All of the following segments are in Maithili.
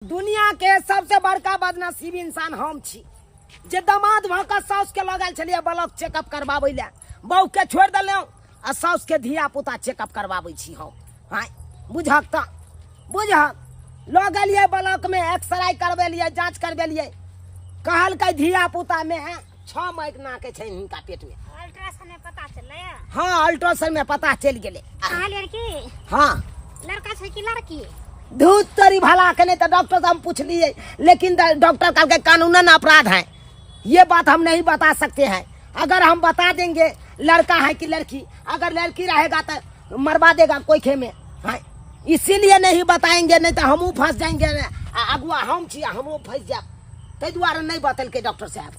दुनिया के सबसे बड़का बदनसीब इंसान हम छी जे दामाद भऽ कऽ साउस के लगल छलियै ब्लॉक चेकअप करबाबै लए, बहू के छोड़ि देलहुँ आ साउस के धिया पुता चेकअप करबाबै छी हम। हाँ बुझक तऽ बुझक, लऽ गेलियै ब्लॉक में, एक्सरे करबेलियै, जांच करबेलियै, कहलकै धिया पुता में 6 महीना के छै हिनका पेट में। अल्ट्रासाउंड में पता चललै? हाँ अल्ट्रासाउंड में पता चलि गेलै। कहलियै की? हाँ। लड़का छै कि लड़की? धूत तोरी भला के नहीं तो डॉक्टर से हम पूछलिए, लेकिन डॉक्टर कहलकै कानूनन अपराध है, ये बात हम नहीं बता सकते हैं, अगर हम बता देंगे लड़का है कि लड़की, अगर लड़की रहेगा तो मरवा देगा कोई खे में, हाँ इसीलिए नहीं बताएंगे, नहीं तो हमहूँ फंस जाएंगे, अगुआ हम छी हमहूँ फंस जाब, ताहि दुआरे नहीं बतेलकै डॉक्टर साहब,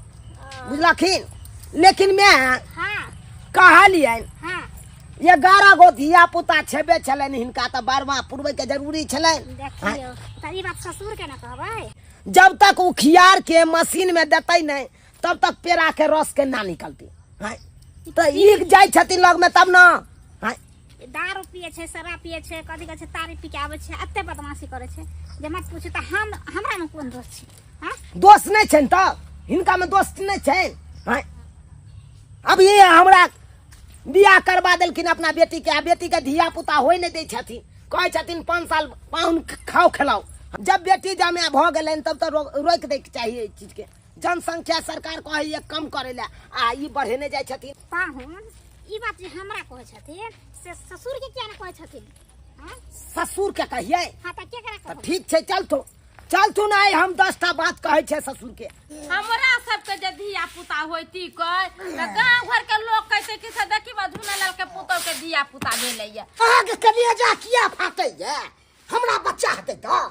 बुझलखिन। लेकिन मैं हाँ। कहलियनि हाँ। 11 गो धिया पुता छेबे छलनि हिनका, तऽ 12वां पुरबै के जरूरी छलनि। देखियौ तऽ ई बात ससुर के न कहबै। जब तक उखियार के मशीन में देतै नहीं तब तक पेड़ा के रस के ना निकलते। हाँ तऽ ईख जाइ छथिन लग में तब ना। हाँ दारू पिए छै, शराब पिए छै, कथी कहै छै, तारी पी के आबै छै, एते बदमाशी करै छै जे मत पूछू। तऽ हम हमरा में कोन दोष छै? हाँ दोष नहीं छनि तऽ हिनका में दोष नहीं छनि। हाँ अब ये हमरा बियाह करवा देलखिन अपना बेटी के, आ बेटी के धिया पुता होइ नहीं दै छथिन, कहै छथिन 5 साल पाहुन खाओ खिलाओ। जब बेटी जमा भऽ गेलनि तब तऽ रोकि दैके चाही एहि चीजके। जनसंख्या सरकार कहैए कम करै लए, आ ई बढ़ेने जाइ छथिन। पाहुन ई बात जे हमरा कहै छथिन से ससुर के किया ने कहै छथिन? हाँ? ससुर के कहियै? हाँ, तऽ केकरा तऽ कहबै? ठीक छै, चलथु चलथु ने, आइ हम 10टा बात कहै छियै ससुर के। हमरा सबके जे धिया पुता होइती कै तऽ गाँव घर के लोग कहते कि से देखी बा झूना लाल के पुतोह के धिया पुता भेलैया। अहाँके कलेजा किया फाटैया? हमरा बच्चा हेतै तऽ?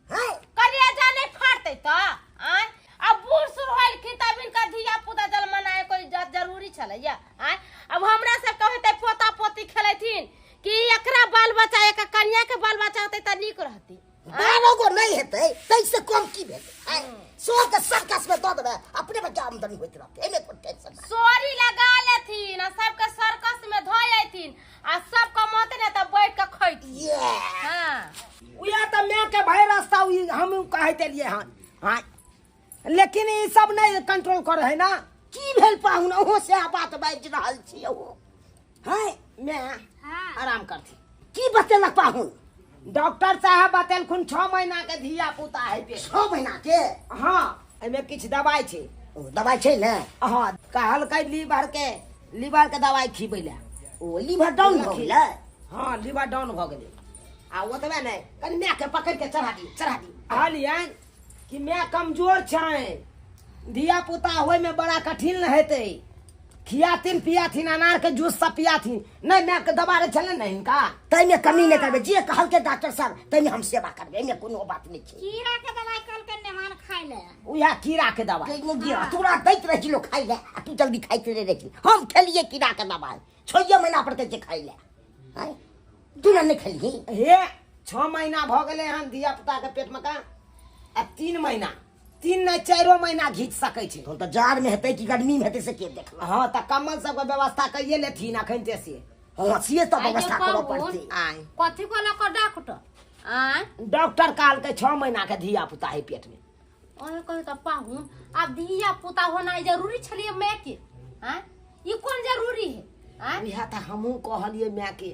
हैं? कलेजा नहि फाटतै तऽ? आँय? अब बूढ़ सूढ़ होलखिन तब हिनका धिया पुता जन्मनाइ कोई जरूरी छलैया? आँय? अब हमरा सबके होतै पोता पोती खेलैथिन कि एकरा बाल बच्चा एक कन्या के बाल बच्चा होतै तऽ नीक रहती। 12 गो नहीं हेतै तैसे कम की भेलै? आँय? सबके सर्कस में दऽ देबै, अपने बच्चा आमदनी होइत रहतै, एहिमे कोन टेंशन नहि। सोरी लगा लेथिन आ सबके सर्कस में धऽ अयथिन आ सब कमौते ने तऽ बैठ के खैथिन। ये। हाँ। उएह तऽ माय के भय रास्ता उही हम कहैत एलियै हन। हाँ। लेकिन ई सब नहीं कंट्रोल करे है ना। की भेल पाहुन? अहूँ सएह बात बाजि रहल छी अहूँ। हाँ, मैं हाँ। आराम करती। की बतेलक पाहुन? डॉक्टर साहब बतेलखुन 6 महीना के धिया पुता है पे। 6 महीना के? हाँ, एहिमे किछु दवाई छै। ओ दवाई छै ने? हाँ, कहलकै लीवर के दवाई खिबै लए। ओ लीवर डाउन भऽ गेलै? हाँ, लीवर डाउन भऽ गेलै। आ ओतबे नहि, कनि माय के पकड़ि के चढ़ा दियौ, चढ़ा दियौ। कहलियनि कि माय कमजोर छै, धिया पुता होइमे बड़ा कठिन हेतै, खियाथिन पियाथिन अनार के जूस सब पियाथिन। नहीं माय के दवा रे छलै ने हिनका, ताहिमे कमी नहि करबै, जे कहलकै डॉक्टर साहब ताहिमे हम सेवा करबै, एहिमे कोनो बात नहि छै। कीड़ा के दवाई कहलकै नेमान खाइ लए। उएह कीड़ा के दवाई। के कीड़ा? तोरा दैत रहै छी लोक खाइ लए आ तू जल्दी खाइत रहै छी। हम खेलियै कीड़ा के दवाई, 6 महीना पर कहै छै खाइ लए। आँय? तू ने नहि खेलही? हे 6 महीना भऽ गेलै हन धिया पुता के पेट में का, आ 3 महीना, 3 नहि 4 महीना घीच सकै छै। तहन तऽ जाड़ में हेतै कि गर्मी में हेतै से के देखलक? हाँ, तऽ कम्बल सबके व्यवस्था कइए लेथिन अखन ते से। हाँ, से तऽ आइ के व्यवस्था करऽ पाहुन, पड़तै। आँय। कथी कहलक डॉक्टर? आँय? डॉक्टर कहलकै 6 महीना के धिया पुता है पेट में। ओहे कहू तऽ पाहुन, आब धिया पुता होनाइ जरूरी छलियै माय के? आँय? ई कोन जरूरी है? आँय? इएह तऽ हमहूँ कहलियै माय के,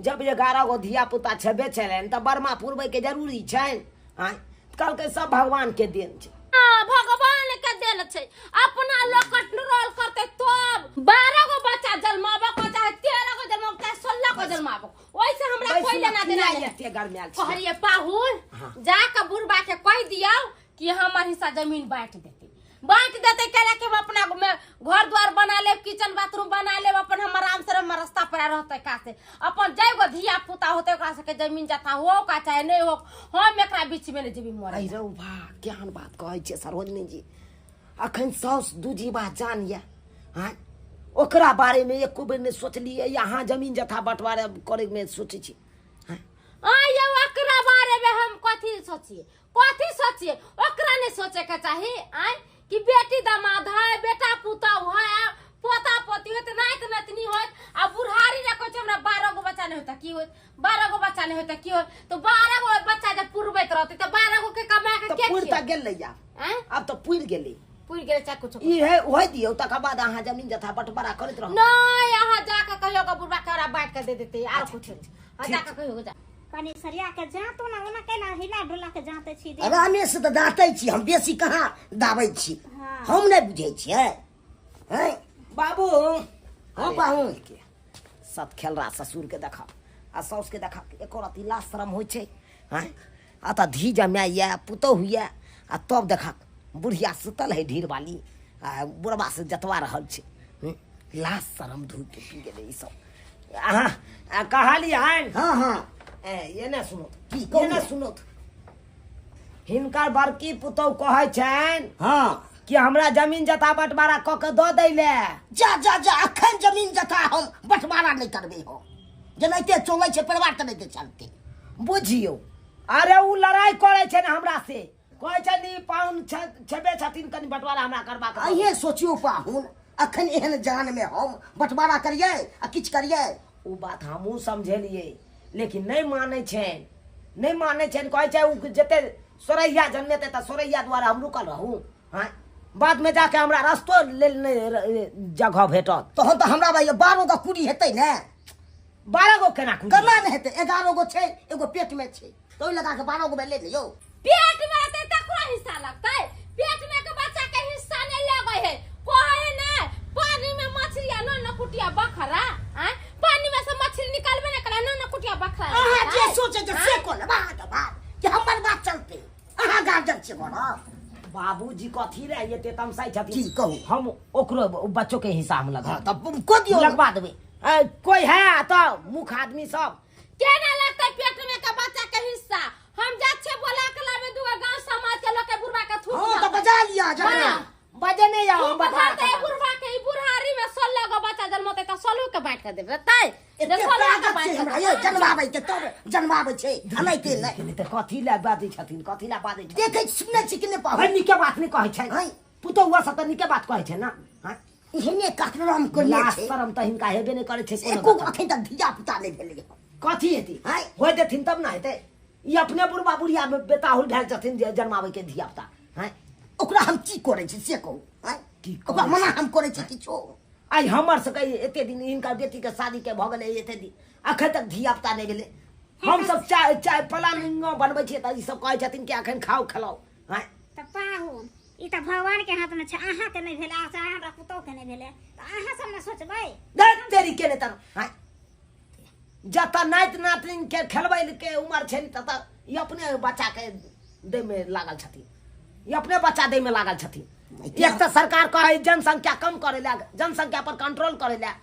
जब 11 गो धिया पुता छेबे छलनि तऽ बरमा पुरबै के जरूरी छनि। आँय? कहलकै सब भगवान के देन छै। हाँ, भगवान के देन छै, अपना लोग कंट्रोल करते तब। 12 गो बच्चा जन्माबो को चाहे 13 गो जन्माबो चाहे 16 गो जन्माबो, ओइसे हमरा बैसू कोई ना, लेना देना किया नहीं। एते गरमायल छी? कहलिए पाहुन, हाँ। जाके बुढ़बा के कह दियौ कि हमर हिस्सा जमीन बांट देते, बांट देते केला कि हम अपना में घर द्वार बना लेब, किचन बाथरूम बना लेब, अपन हम आराम से हम रास्ता पर रहते का से अपन जाय गो धिया पुता होते ओकरा सबके जमीन जथा हो का चाहे नहीं हो, हम एकरा बीच में नहीं जेबी मरे। अरे रौ बा, केहन बात कहै छियै सरोजनी जी, अखन साउस दू जीवा जान या, हाँ ओकरा बारे में एको बेर नहीं सोचलियै, यहाँ जमीन जथा बंटवारा करे में सोचै छी। हाँ? आ यौ ओकरा बारे में हम कथी सोचिए, कथी सोचिए, ओकरा नहीं सोचे के चाही। आय कि बेटी दामाद है, बेटा पुतहु है, पोता पोती होत, नाति नतनी होत, आ बुढ़ारी रे कहै छै हमरा 12 गो बच्चा नहीं होता की होत, 12 गो बच्चा नहीं होता की होत, तो 12 गो बच्चा जब पुरबैत रहतै तऽ 12 गो के कमाई पुर त गेलै या आब त पुर गेलै पुर गेलै चाहे कुछ ई है होय दियौ तकर बाद अहाँ जमीन जथा बंटवारा करैत रहू। नहीं अहाँ जाके कहियो के बुढ़वा के ओकरा बांट के दे देते आर कुछ हां जाके कहियो जा कनी सरिया के जातो ना ओना केना हिला डुला के जाते छी दे आरामे से तऽ दाँतै छी हम, बेसी कहाँ दाबै छी, हम नहि बुझै छियै। हैं बाबू हँ पाहुन के सत खेलरा ससुर के देखा आ साउस के देखा एको रति लाज शरम होइ छै। हैं आ तऽ धी जमाय ये पुतोहु ये आ तब देखा बुढ़िया सुतल है ढीर वाली आ बुढ़वा से जतवा रहल छै। लाज शरम धो के पी गेलै ई सब। अहाँ कहलियनि? हाँ हाँ ए ये ने सुनो की ये ने सुनो, हिनकर बड़की पुतोहु कहै छनि हाँ कि हमरा जमीन जथा बंटवारा कऽ के दऽ दै ले। जा जा जा अखन जमीन जथा हम बंटवारा नहि करबै, हम जेनाहिते चलै छै परिवार तेनाहिते चलतै। बुझियौ अरे उ लड़ाई करै छै ने हमरा से, कहै छै नी पाहुन छेबे छथिन कनि बंटवारा हमरा करबाक। अहिए सोचियौ पाहुन अखन एहन जान में हम बंटवारा करियै आ किछु करियै। उ बात हमहूँ समझेलियै लेकिन नहि मानै छनि, नहि मानै छनि। कहै छै उ जते सोरैया जन्मेतै तऽ सोरैया द्वारा हम रुकल रहू। हाँ बाद में जाके हमरा रस्तो लेल नहि जगह भेटत। तहन तऽ हमरा भाई 12 गो कुड़ी हेतै ने। 12 गो केना कुड़ी? केना नहि हेतै, 11 गो छै एगो पेट में छै तऽ ओहि लगा के 12 गो भेलै ने यौ। पेट में रहतै तकरो हिस्सा लगतै, पेट में के बच्चा के हिस्सा नहीं लगै है। कहै है ने पानी में मछली आ न कुटिया बखरा, आँ पानी में से मछली निकालबे ने करा न कुटिया बखरा। अहाँ जे सोचै छै से कऽ लेब अहाँके बात कि हमर बात चलतै, अहाँ गार्जियन छियै घरक। बाबूजी कथी रे एते तमसाइ छथिन? की कहू हम ओकरो बच्चो के हिस्सा हम लगा तब कऽ दियौ लगवा देबै। कोई है तऽ मुख आदमी सब केना लगतै पेट में के बच्चा के हिस्सा? हम जा छे बोला के लाबे दुआ गांव समाज के लोग के बुढ़वा के थूक। हां त बजा लिया जकरा बजे नहीं जाओ हम बता बुढ़वा के ई बुढ़ारी में 16 गो बच्चा जन्मतै त 16 के बांट के देबै तै। एते ताकत छै हमरा ये जन्माबै के तब जन्माबै छै अनैते नहि त कथी ला बाजै छथिन, कथी ला बाजै छथिन? देखै सुनै छी कि नहि पाहुन? नीके बात नहि कहै छै पुतोहुआ सब त नीके बात कहै छै ना। हां एहने ककरम करने छै, शरम त हिनका हेबे नहि करै छै। एको अखन तक धिया पुता नहि भेलै, कथी हेतै? होय देथिन तब ना हेतै। ई अपने बुढ़बा बुढ़िया में बेताहुल भेल छथिन जे जन्माबै के धिया पुता। हैं ओकरा हम की करै छी से कहू? हैं की ओकरा मना हम करै छी किछो? आइ हमर सबके एते दिन हिनकर बेटी के शादी के भऽ गेलै एते दिन अखन तक धिया पुता नहि भेलै। हम सब चाय चाय प्लानिंग बनबै छियै तऽ ई सब कहै छथिन कि अखन खाउ खेलाउ। हैं तऽ पाहुन ई तऽ भगवान के हाथ में छै, अहाँ के नहि भेलै चाहे हमरा पुतोह के नहि भेलै तऽ अहाँ सब ने सोचबै तेरी के नहि तर। हैं जतऽ नाति नातिन के खेलबै के उमर छै ततऽ ई अपने बच्चा के दै में लागल छथिन, ई अपने बच्चा दै में लागल छथिन। एक तऽ सरकार कहै जनसंख्या कम करै लए, जनसंख्या पर कंट्रोल करै लए,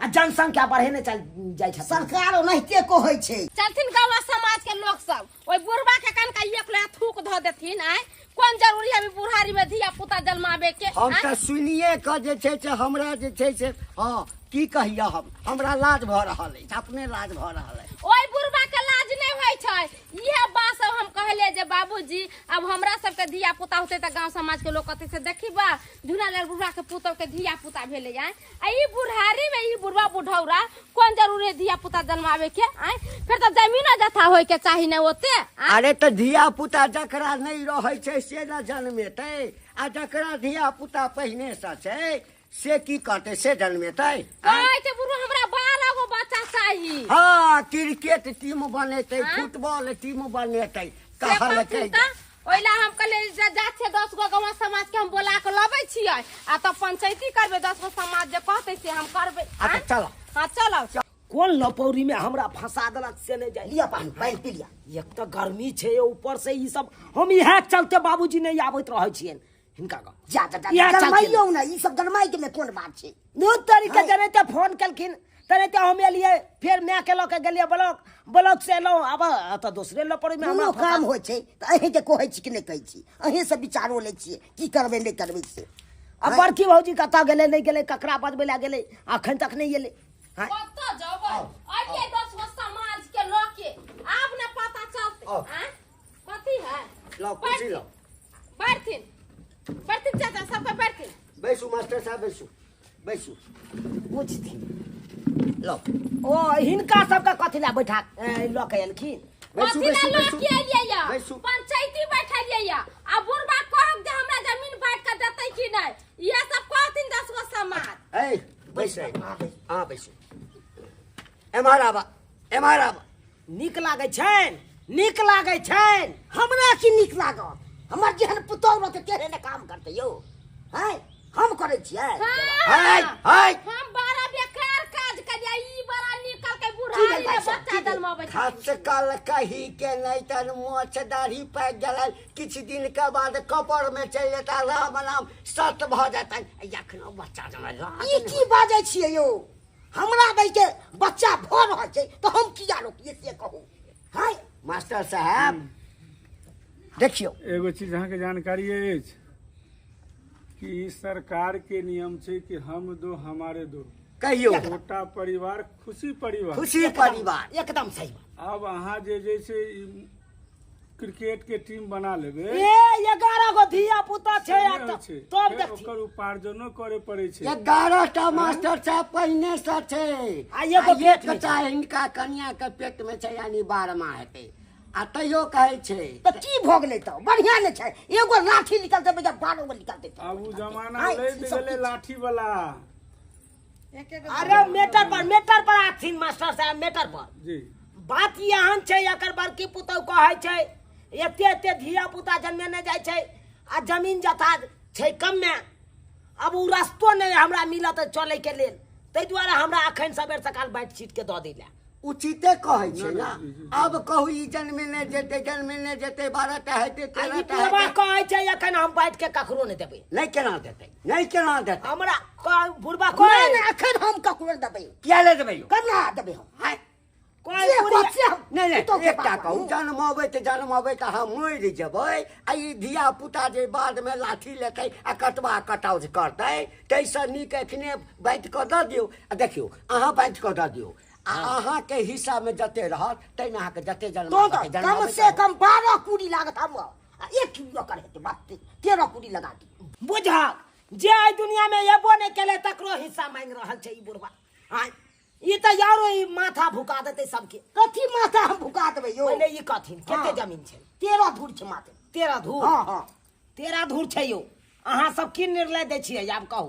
आ जनसंख्या बढ़ेने चल जाइ छथिन। सरकार ओनाहिते कहै छै। चलथिन गाँव समाज के लोक सब ओहि बुढ़वा के कनका एक लोहा थूक धऽ देथिन। आँय कोन जरूरी है बुढ़ारी में धिया पुता जन्माबे के? हम तऽ सुनिए कऽ जे छै से हमरा जे छै से हँ की कहिया हम हमरा लाज भऽ रहल अछि, अपने लाज भऽ रहल अछि। ओहि बुढ़वा के लाज नहि होइ छै। इएह बात सब हम कहलियै जे बाबूजी अब हमरा सबके धिया पुता होतै तऽ गाँव समाज के लोक कहतै से देखी बा झुना बुढ़वा के पुतोह के धिया पुता भेलै। आँय आ ई बुढ़ारी में ई बुढ़वा बुढ़ौरा कोन जरूरी है धिया पुता जन्माबे के? आँय फेर तऽ जमीनो जथा होय के चाही ने ओते। अरे तऽ धिया पुता जकरा नहि रहै छै से ने जन्मेतै, आ जकरा धिया पुता पहिने से छै से की करतै से जन्मेतै? कहै छै बुढ़वा हमरा 12 गो बच्चा चाही। हाँ क्रिकेट टीम बनेतै, फुटबॉल टीम बनेतै कहलकै। ओहिला हम कहलियै जे जा छियै 10 गो गाँव समाज के हम बोला के लबै छियै आ तब पंचायती करबै, 10 गो समाज जे कहतै से हम करबै। अच्छा चलो। हाँ चलो। कोन लपौरी में हमरा फंसा देलक से नहि जाय। लिअ पानि पानि पी लिअ। एक तऽ गर्मी छै ऊपर से ई सब हम इएह चलते बाबूजी नहि आबैत रहै छियनि हिनका गाँव। जा जा जा गरमाइयौ ने, ई सब गरमाइ के कोन बात छै? दू तरीके जेनाहिते फोन केलखिन तेनाहिते हम एलियै, फेर माय के लऽ के गेलियै ब्लॉक, ब्लॉक से एलहुँ आब तऽ दोसरे लपौरी में कोनो काम होइ छै तऽ अहींके कहै छी कि नहि कहै छी? अहीं से विचारो लै छियै की करबै नहि करबै से। आ बड़की भौजी कतऽ गेलै नहि गेलै, ककरा बजबै लए गेलै अखन तक नहि एलै। कतऽ जेबै? अइयै 10 गो समाज के लऽ के आब ने पता चलतै। आँय कथी है? लाउ कुर्सी लाउ। बैठथिन बैठथिन चाचा सबके बैठथिन। बैसू मास्टर साहब बैसू बैसू। बुझथिन लाउ। ओ हिनका सबके कथी लए बैठा लऽ के एलखिन? बैसू कथी लए बैसू लऽ के एलियै या? बैसू। पंचायती बैठलियै या आ बैसै, अहाँ बैसू। एम्हर आबा, एम्हर आबा। नीक लागै छनि, नीक लागै छनि। हमरा की नीक लागत? हमर जेहन पुतोह रहतै तेहने ने काम करतै यौ। हैं, हम करै छियै। हाय हाय, हम बड़ा बेकार काज करिया, ई बड़ा निकल के बुढ़ारी में बच्चा जन्माबै छै। खसकल कही के नहीं तर मोछ दाढ़ी पाकि गेल, किछु दिन के बाद कपर में चलि जेता, राम राम सत भऽ जेतनि। एखनो बच्चा जमा ई की बाजै छियै यौ? हमरा दै के बच्चा भऽ रहल छै तऽ हम किया रोकियै से कहू? हैं मास्टर साहब, देखियौ एगो चीज अहाँके जानकारी अछि कि सरकार के नियम छै कि हम दो हमारे दो, कहियौ छोटा परिवार खुशी परिवार, खुशी परिवार, एकदम सही बात। अब अहाँ जे जैसे क्रिकेट के टीम बना लेबे, ए 11 गो धिया पुता छै, तब देखथिन ओकर उपार्जनो करे पड़े छै। 11 टा मास्टर साहब पहिने से छै, आ एगो पेट में छै, हिनका कनिया के पेट में छै, यानी 12वां हेतै, आ तैयो कहै छै तऽ की भऽ गेलै? तऽ बढ़िया ने छै, एगो लाठी निकलतै बजा 12 गो निकलतै। अब उ जमाना लैत गेलै लाठी वाला। अरे मेटर पर, मेटर पर आथिन मास्टर साहब, मेटर पर जी। बात एहन छै, एकर बड़की पुतहु कहै छै एते एते धिया पुता जन्मेने जाइ छै आ जमीन जथा छै कममे, अब उ रस्तो नहि हमरा मिलत चलै के लेल, ताहि दुआरे हमरा अखन सबेर सकाल बाँटि छीट के दऽ दै लए। उचिते कहै छै ना। अब कहू ई जन्मेने जेतै, जन्मेने जेतै, 12 टा हेतै, 13 टा हेतै। कहै छै एखन हम बाँटि के ककरो नहि देबै। नहि केना देतै, नहि केना देतै हमरा बुढ़बा कहै नहि, एखन हम ककरो देबै। किया नहि देबै? केना देबै हम? नहि नहि, एकटा कहू, जन्मबै तऽ जन्मबै तऽ अहाँ मरि जेबै, आ ई धिया पुता जे बादमे लाठी लेतै आ कटवा कटाउज करतै, ताहिसँ नीक एखने बाँटि कऽ दऽ दियौ। आ देखियौ, अहाँ बाँटि कऽ दऽ दियौ, आ अहाँके हिस्सामे जते रहत ताहिमे अहाँके जते जन्म कम से कम 12 कुड़ी लागत हमरा, आ 1 कुड़ी ओकर हेतै, बात 13 कुड़ी लगा दी। बुझक जे एहि दुनियामे एबो नहि केलै तकरो हिस्सा मांगि रहल छै ई बुढ़बा। आँय, ई तऽ यारो ई माथा भुका देतै सबके। कथी माथा हम भुका देबै यौ? पहिले ई कहथिन कते जमीन छै? 13 धूर छै मात्र। 13 धूर? हँ हँ, 13 धूर छै यौ। अहाँ सब की निर्णय दै छियै आब कहू?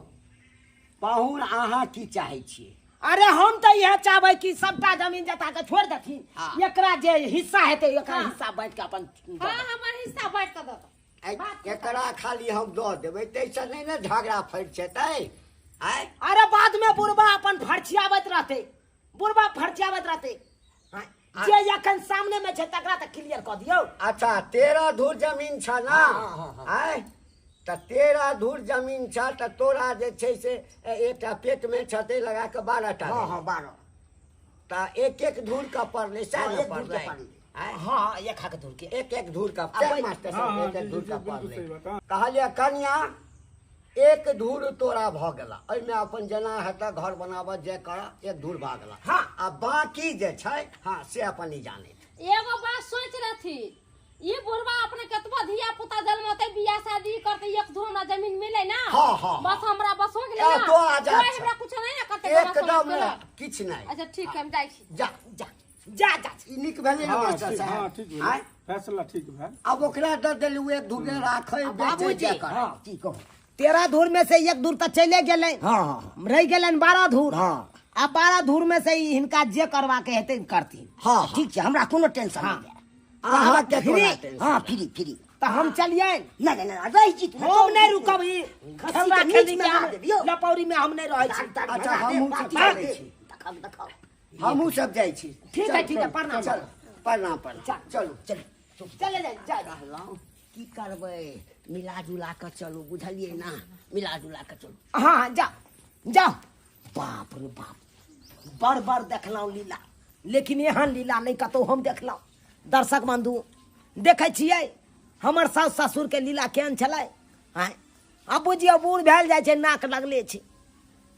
पाहुन, अहाँ की चाहै छियै? अरे हम तऽ इएह चाहबै कि सबटा जमीन जता के छोड़ि देथिन, एकरा जे हिस्सा हेतै एकरा हिस्सा बाँटि के अपन। हमर हिस्सा बाँटि कऽ दऽ, एकरा खाली हम दऽ देबै, ताहिसँ नहि ने झगड़ा फड़ि जेतै। अरे बाद में बुढ़बा अपन फरछियाबैत रहतै, बुढ़बा फरछियाबैत रहतै। जे एखन सामने में छै तकरा तऽ क्लियर कऽ दियौ। अच्छा, 13 धूर जमीन छ ना? आँय, तऽ 13 धूर जमीन छ तऽ तोरा जे छै से एकटा पेट में छ तै लगा कऽ 12 टा। हँ हँ, 12। तऽ एक एक धूर के पड़लै, सएह ने पड़लै? हाँ, एक एक धूर के, एक एक धूर का मास्टर साहब, एक एक धूर का पड़लै। कहलियै कनिया, एक धूर तोरा भऽ गेला, एहिमे अपन जेना हेतै घर बनाबऽ जे करऽ, एक धूर भऽ गेला। हाँ, आ बाकी जे छै हाँ से अपन ई जानै। एगो बात सोच रहथी, ई बुढ़बा अपने कतबो धिया पुता जन्मतै, बियाह शादी करतै, एक धूर हमरा जमीन मिलै ना। हाँ हाँ, बस हमरा बस हो गेलै ना, तो आजाद कोई हमरा कुछ नहीं ना करतै, एकदम किछु नहि। अच्छा ठीक है, हम जाइ छी। जा जा जा जा, ई नीक भेलै ना मास्टर साहब? हाँ ठीक भेलै, फैसला ठीक भेल। अब ओकरा दऽ देलू एक धूर राखै बेचै जे करै। की कहू, 13 धूर में से 1 धूर तऽ चले गेलै। हाँ हाँ, रहि गेलनि 12 धूर। हाँ, आ 12 धूर में से हिनका जे करबाके हेतै करथिन। हाँ ठीक छै, हमरा कोनो टेंशन नहि। अहाँके फ्री? हाँ फ्री फ्री। तऽ हम चलियै? नहि नहि नहि, रहि जीत, हम नहि रुकब, ई खेलबा खेली लपौरी में हम नहि रहै छी। अच्छा, हमहूँ सब चलै छी, हमहूँ सब जाइ छी। ठीक है ठीक है, प्रणाम प्रणाम प्रणाम। चलू चलू, चले जाइ जाइ। कहलहुँ की करबै, मिला जुला कऽ चलू, बुझलियै ना? मिला जुला कऽ चलू। हाँ हाँ, जा जाओ। बाप रे बाप, बड़ बड़ देखलहुँ लीला, लेकिन एहन लीला नहि कतहु हम देखलहुँ। दर्शक बंधु, देखै छियै हमर सासु ससुरके लीला केहन छलै? आँय, आब बुझियौ बूढ़ भेल जाइ छै, नाक लगले छै।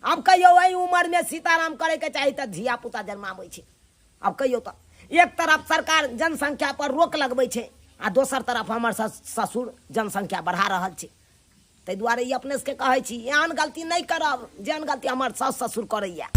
आब कहियौ एहि उमरमे सीताराम करैके चाही तऽ धिया पुता जन्माबै छै। आब कहियौ तऽ एक तरफ सरकार जनसंख्या पर रोक लगबै छै आ दोसर तरफ हमर ससुर जनसंख्या बढ़ा रहल छै। ताहि दुआरे ई अपने सबके कहै छी, एहन गलती नहि करब जेहन गलती हमर सासु ससुर करैया।